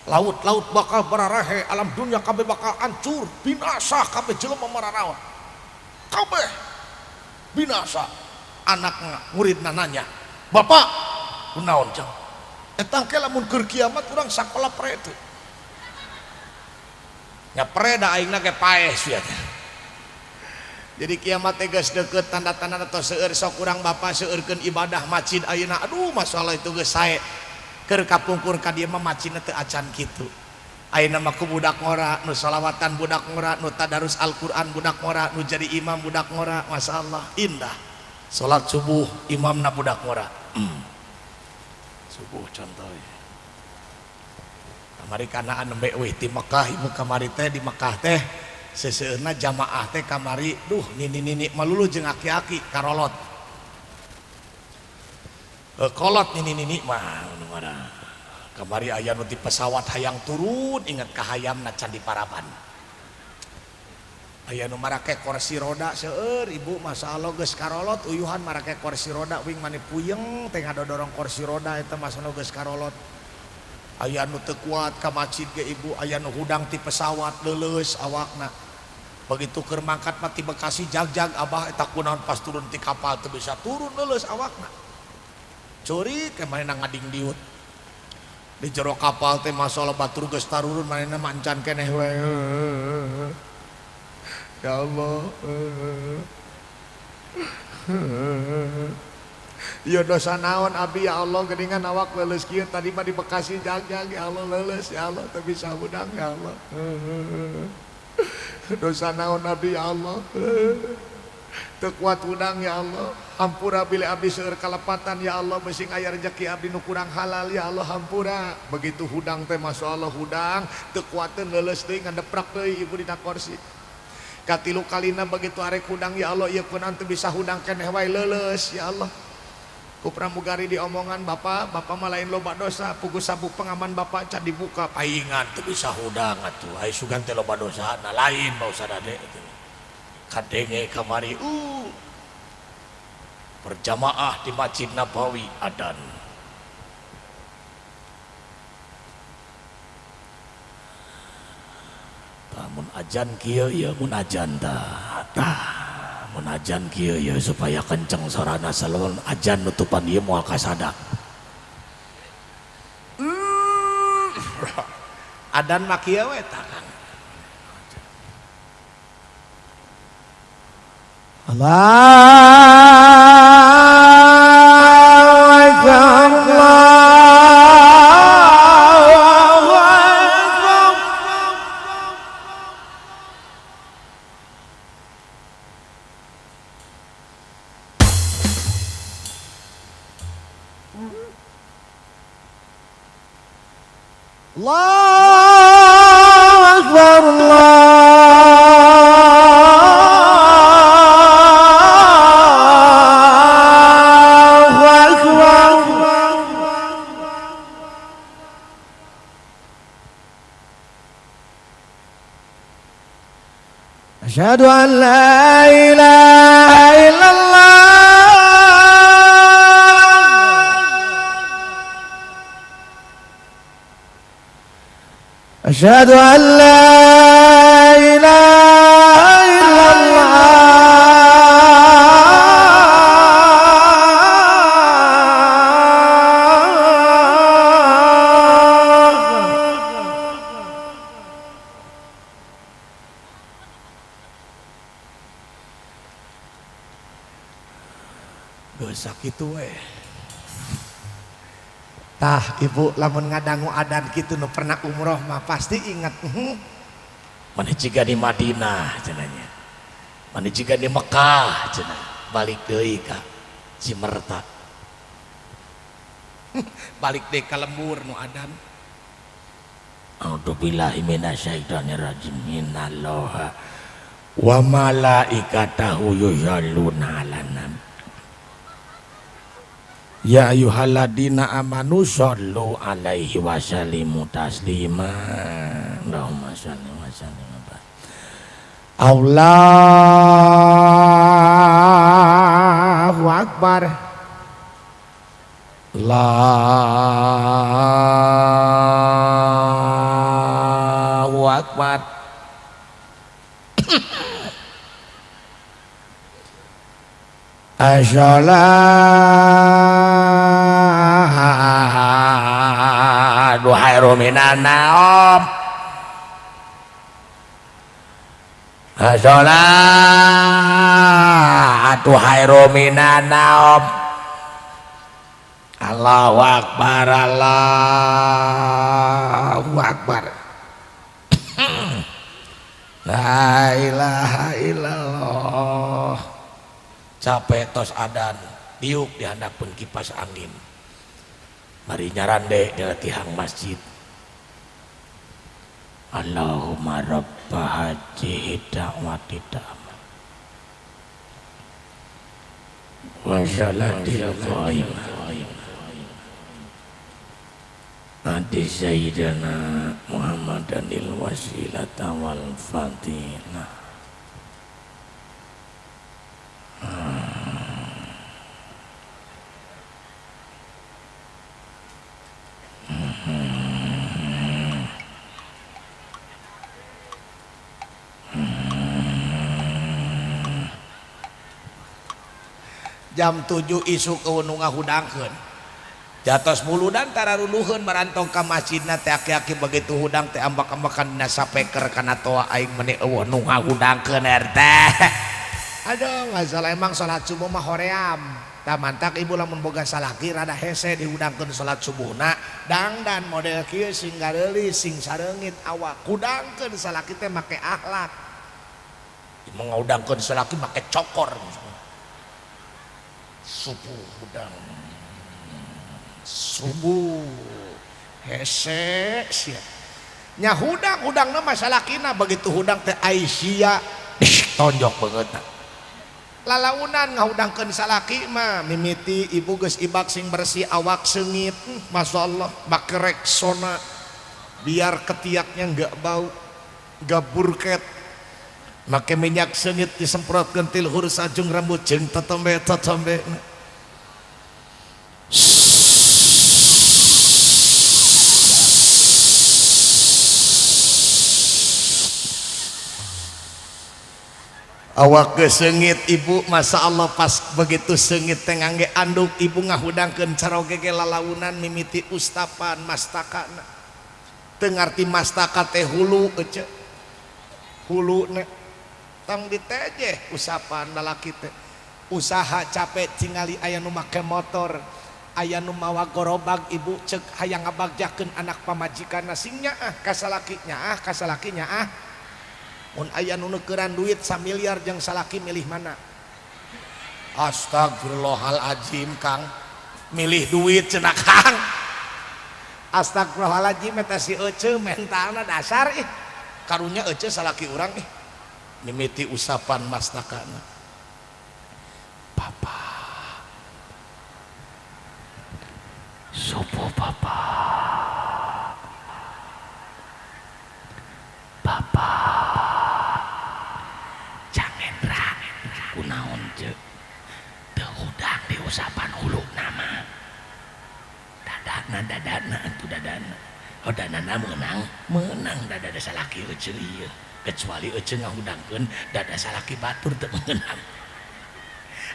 laut-laut bakal bararahe, alam dunia kabeh bakal hancur, binasa kabeh jelema mararawa. Kabeh binasa. Anakna muridna nanya, "Bapak, kunaon jang? Eta ke lamun keur kiamat urang sakola pre teu?" Nya pre da aingna ge paeh sia teh. Jadi kiamat teh geus deukeut tanda-tanda atau seueur sok urang bapa seueurkeun ibadah masjid ayeuna. Aduh masalah itu geus sae. Keur kapungkur ka dieu mah masjidna teu acan kitu. Ayeuna mah ku budak ngora, nu sholawatan budak ngora, nu tadarus Al-Qur'an budak ngora, nu jadi imam budak ngora, masyaallah indah. Salat subuh imamna budak ngora. Subuh contohnya. Kamari kanaan nembe euy ti Mekah, ibu kamari teh di Mekah teh seseueurna jamaah teh kamari duh nini-nini malulu jeung aki-aki karolot. Kolot nini-nini mah nu ngora. Kamari aya nu ti pesawat hayang turun ingat ka hayamna can diparaban. Aya nu marake kursi roda seueur ibu masyaallah geus karolot uyuhan marake kursi roda wing mani puyeng teh ngadodorong kursi roda eta masalah geus karolot. Aya nu teu kuat ka masjid ge ibu aya nu hudang ti pesawat leuleus awakna. Begitu keur mangkat mah ti Bekasi jag-jag abah eta kunaon pas turun ti kapal teu bisa turun leuleus awakna. Curi ke manehna ngading diut. Di jero kapal teh masalah batur geus tarurun manehna mah encan keneh we. Ya Allah. Ya dosa naon abdi ya Allah geuningan awak leuleus kieu tadi mah di Bekasi jagjag ya Allah leuleus ya Allah teu bisa hudang ya Allah. Dosa naon abdi ya Allah. Teu kuat hudang ya Allah. Hampura bilih abdi seueur kalepatan ya Allah beusi aya rejeki abdi nu kurang halal ya Allah hampura. Begitu hudang teh masyaallah hudang teu kuateun leuleus deui ngandeprak deui ibu dina kursi. Katilu kalina begitu arek hudang ya Allah ieu kunaon teu bisa hudang keneh wae leuleus ya Allah. Ku pramugari diomongan bapak, bapak mah lain loba dosa, pugu sabuk pengaman bapak can dibuka paingan teu bisa hudang atuh. Ai sugan teh loba dosa na lain Pak Ustaz Ade. Kadenge kamari berjamaah di Masjid Nabawi adan. Tah mun ajan kieu ieu mun ajan tah. Tah mun ajan kieu ieu supaya kenceng sorana salon ajan nutupan ieu moal kasadak. Adan mah kieu we tah kan. Allahu Akbar, Allahu Akbar. Allahu Akbar, Allahu Akbar. Asyhadu an la ilaha illallah. Asyhadu an la ilaha illallah. Dosa kitu we. Tah ibu lamun ngadangu adan kitu nu pernah umroh mah pasti ingat. Maneh jiga di Madinah cenah nya. Maneh jiga di Mekah cenah. Balik deui ka Cimerta. Balik deui ka lembur nu adan. A'udzubillahi minasyaitonirrajim. Innallaha wa malaikatahu yusholluna 'alan nabi. Ya ayyuhalladzina amanu shollu alaihi wa sallimu taslima. Allahumma sholli wa sallim wa barik. Allahu akbar. Allahu akbar. Assalatu khairum minan naum. Assalatu khairum minan naum. Allahu akbar, Allahu akbar. La ilaha illallah. Capek tos adan diuk dihandapun kipas angin. Mari nyarande di tihang masjid. Allahumma rabba hajihi da'wati ta'amah wa salatil qaimah ati sayyidina Muhammadanil wasilata wal fadilah. Jam 7 isuk eueuh nu ngahudangkeun. Jatos muludan tararuluheun marantong ka masjidna teh aki-aki begitu hudang teh ambak-ambakan dina sapeker kana toa aing meni eueuh nu ngahudangkeun RT. Aduh, masalah emang salat subuh mah hoream. Tah mantak ibu lamun boga salaki rada hese dihudangkeun salat subuhna, dangdan model kieu sing gareulis sing sareungit awak. Hudangkeun salaki teh make akhlak. Mengudangkeun salaki make cokor. Subuh hudang. Subuh hese sia. Nya hudang hudangna mah salakina begitu hudang teh Aisyah tonjok beungeutna. Lalaunan ngahudangkeun salaki mah mimiti ibu geus ibak sing bersih awak seungit, masyaallah make Rexona biar ketiaknya enggak bau, enggak burket. Make minyak seungit disemprotkeun til hursa jeung rambut jeung tetembe-tetembe. Awak geus seungit ibu, masa Allah pas begitu seungit teh ngangge anduk ibu ngahudangkeun caroge ge lalaunan mimiti ustapan mastakana. Teu ngarti mastaka teh hulu ece. Huluna tong ditejeh usapan lalaki teh. Usaha capek tingali aya nu make motor, aya nu mawa gorobag ibu cek hayang ngabagjakeun anak pamajikanna sing nyaah ka salaki nyaah ka salaki nyaah. Mun aya nu neukeran duit samiliar jeung salaki milih mana? Astagfirullahaladzim Kang, milih duit cenah Kang. Astagfirullahaladzim eta si ece mentalna dasar ih. Karunya ece salaki urang ih. Mimiti usapan mastakana. Papa. Subuh papa. Papa. Jangendra kunaon ce teu hudang diusapan hulu nama dadana dadana atuh dadana oh dadana meunang meunang dada salaki ece ieu kecuali ece ngahudangkeun dada salaki batur teu meunang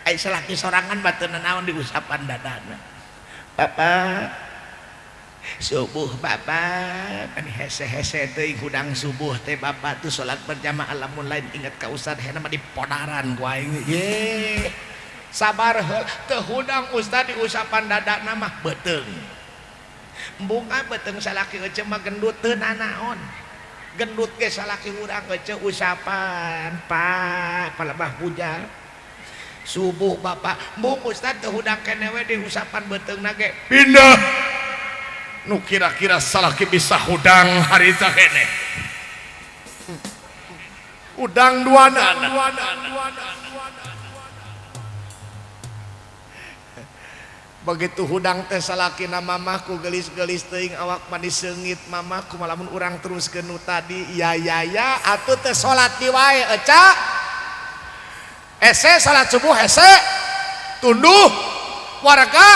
ai salaki sorangan batur naon diusapan dadana papa subuh bapak kan hese-hese teuing hudang subuh teh bapak tuh salat berjamaah lamun lain ingat ka ustad hena mah dipodaran ku aing ye sabar teu hudang ustad diusapan dadana mah beuteung embung ah beuteung salaki ece mah gendut teu nanaon gendut ge salaki urang ece usapan pak palebah bujal subuh bapak embung ustad teu hudang keneh we diusapan beuteungna ge pindah nu kira-kira salaki bisa hudang harita kene hudang dua nana begitu hudang teh salaki na mamahku gelis-gelis teuing awak manis seungit mamahku malamun urang terus nu tadi ya ya ya atuh teh salat di wae eca hese salat subuh hese tunduh warga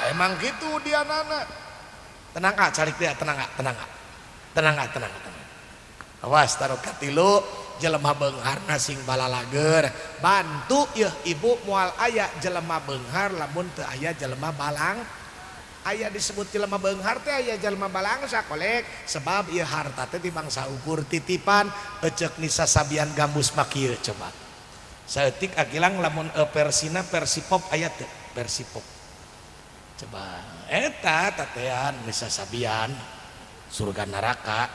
emang gitu dia nana. Tenang ah, cari dia, tenang ah, tenang ah, tenang ah, tenang, tenang. Awas taruh katilu, jelema beungharna sing balalager. Bantu yeuh ibu moal aya jelema beunghar lamun teu aya jelema balang. Aya disebut jelema beunghar teh aya jelema balangsa kolek sebab ieu harta teh di bangsa ukur titipan eceuk Nisa Sabian gambus mah kieu coba. Saeutik agilang lamun persina versi pop aya teu versi pop. Coba eta tatean Nisa Sabian surga neraka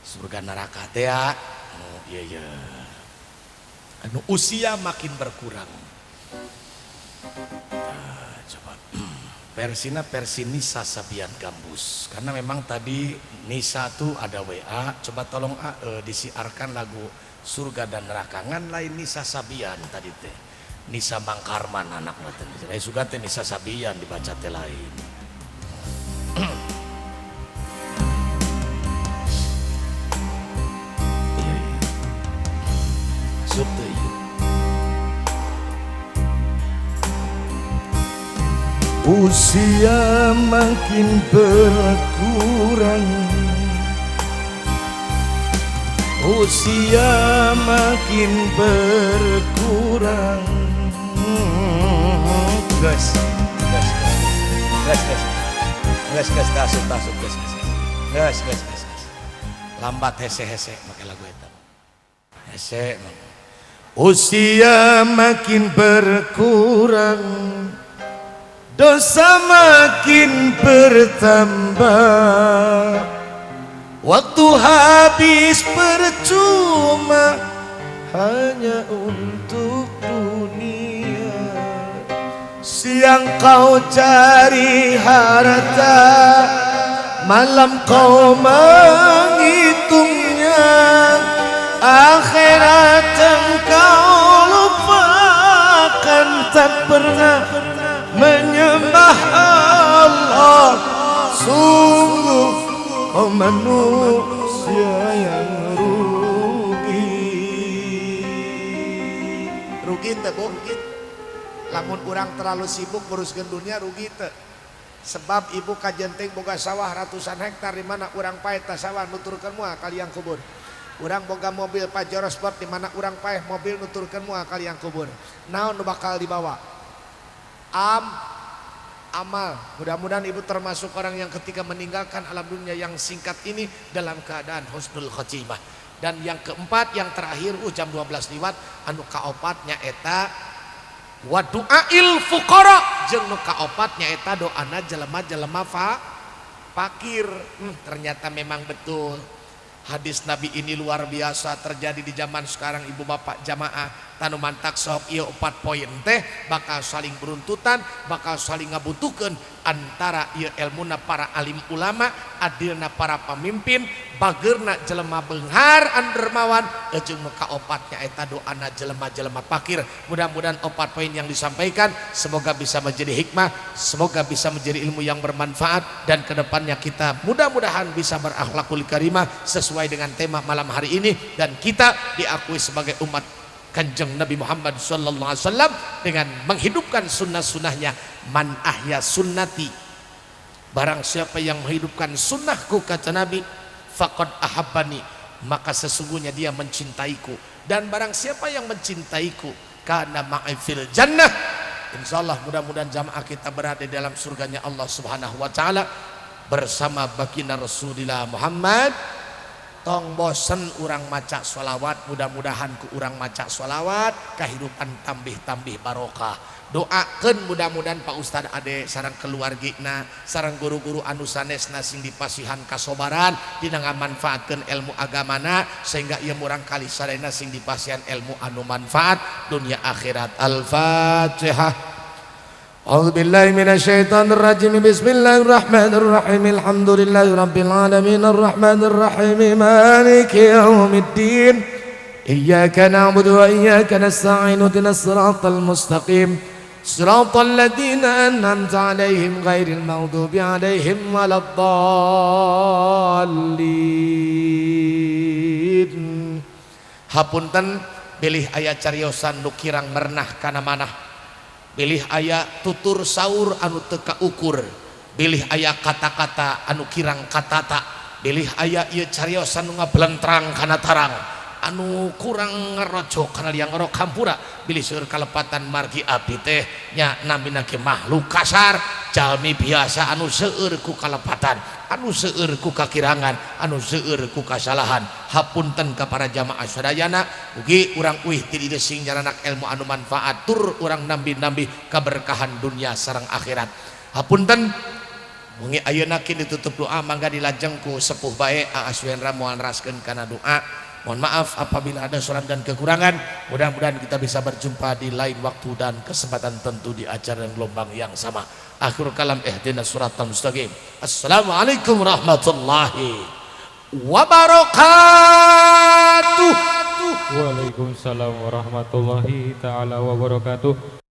surga neraka teh oh iya iya anu usia makin berkurang. Nah, coba versina versi Nisa Sabian gambus karena memang tadi Nisa tuh ada WA coba tolong disiarkan lagu surga dan neraka ngan lain Nisa Sabian tadi teh Nisa Mangkarman anak teh. Sugan teh Nisa Sabian dibaca teh lain. Iya iya. Asup teh ieu. Usia makin berkurang, usia makin berkurang. Guys, guys, guys. Geus, geus. Geus, geus, asup, asup, geus, geus. Geus, geus, geus, geus. Lambat hese-hese make lagu eta. Hese. Usia makin berkurang, dosa makin bertambah, waktu habis percuma hanya untuk dunia. Siang kau cari harta, malam kau menghitungnya, akhirat engkau lupakan, tak pernah menyembah Allah. Sungguh, oh manusia yang rugi. Rugi teh, Bu? Rugi. Lamun urang terlalu sibuk nguruskeun dunia, rugi teh? Sebab ibu kajenting boga sawah ratusan hektar, di mana urang paeh ta sawah nuturkeun moal ka liang kubur. Urang boga mobil Pajero Sport, di mana urang paeh mobil nuturkeun moal ka liang kubur. Naon nu bakal dibawa? Amal. Mudah-mudahan ibu termasuk orang yang ketika meninggalkan alam dunia yang singkat ini dalam keadaan husnul khotimah. Dan yang keempat, yang terakhir, jam 12 liwat, anu kaopat nyaeta wa du'ail fuqara, jeung nu kaopat nyaeta doana jelema-jelema fakir. Ternyata memang betul hadis Nabi ini luar biasa terjadi di zaman sekarang, ibu bapak jamaah. Tah nu mantak sok ieu 4 poin teh bakal saling beruntutan, bakal saling ngabutuhkeun antara ieu ilmuna para alim ulama, adilna para pamimpin, bageurna jelema beunghar anu dermawan, jeung nu kaopatnya eta doana jelema-jelema fakir. Mudah-mudahan 4 poin yang disampaikan semoga bisa menjadi hikmah, semoga bisa menjadi ilmu yang bermanfaat, dan kedepannya kita mudah-mudahan bisa berakhlakul karimah sesuai dengan tema malam hari ini, dan kita diakui sebagai umat Kanjeng Nabi Muhammad sallallahu alaihi wasallam dengan menghidupkan sunnah-sunnahnya. Man ahya sunnati, barang siapa yang menghidupkan sunnahku, kata Nabi, faqad ahabbani, maka sesungguhnya dia mencintaiku, dan barang siapa yang mencintaiku, kana ma'i fil jannah. Insyaallah mudah-mudahan jamaah kita berada dalam surganya Allah Subhanahu wa taala bersama baginda Rasulullah Muhammad. Tong bosen urang maca sholawat. Mudah-mudahan ku urang maca sholawat kehidupan tambih-tambih barokah. Doakan mudah-mudahan Pak Ustad Ade sareng keluargina sareng guru-guru anu sanesna sing dipasihan kasobaran dina ngamanfaatkeun ilmu agamana, sehingga ieu murang kali sadayana sing dipasihan ilmu anu manfaat dunia akhirat. Al-Fatihah. أعوذ بالله من الشيطان الرجيم. بسم الله الرحمن الرحيم. الحمد لله رب العالمين الرحمن الرحيم مالك يوم الدين إياك نعبد وإياك نستعين اهدنا الصراط المستقيم صراط الذين أنعمت عليهم غير المغضوب عليهم ولا الضالين. Hapunten bilih aya cariosan nu kirang merenah kana manah, bilih aya tutur saur anu teu kaukur, bilih aya kata-kata anu kirang katata, bilih aya ieu cariosan nu ngablentrang kana tarang, anu kurang ngerojok kana liang orok, hampura bilih seueur kalepatan margi abdi teh nya namina ge makhluk kasar, jalmi biasa anu seueur ku kalepatan, anu seueur ku kakirangan, anu seueur ku kasalahan. Hapunten ka para jamaah sadayana. Ugi urang uih ti dieu sing nyaranak ilmu anu manfaat, tur urang nambi-nambi kaberkahan dunia sareng akhirat. Hapunten. Wengi ayeuna kini ditutup doa, mangga dilajeng ku sepuh bae Aswenra moal neraskeun kana doa. Mohon maaf apabila ada salah dan kekurangan. Mudah-mudahan kita bisa berjumpa di lain waktu dan kesempatan, tentu di acara dan gelombang yang sama. Akhir kalam, ihdinas siratal mustaqim. Assalamualaikum warahmatullahi wabarakatuh. Waalaikumsalam warahmatullahi taala wabarakatuh.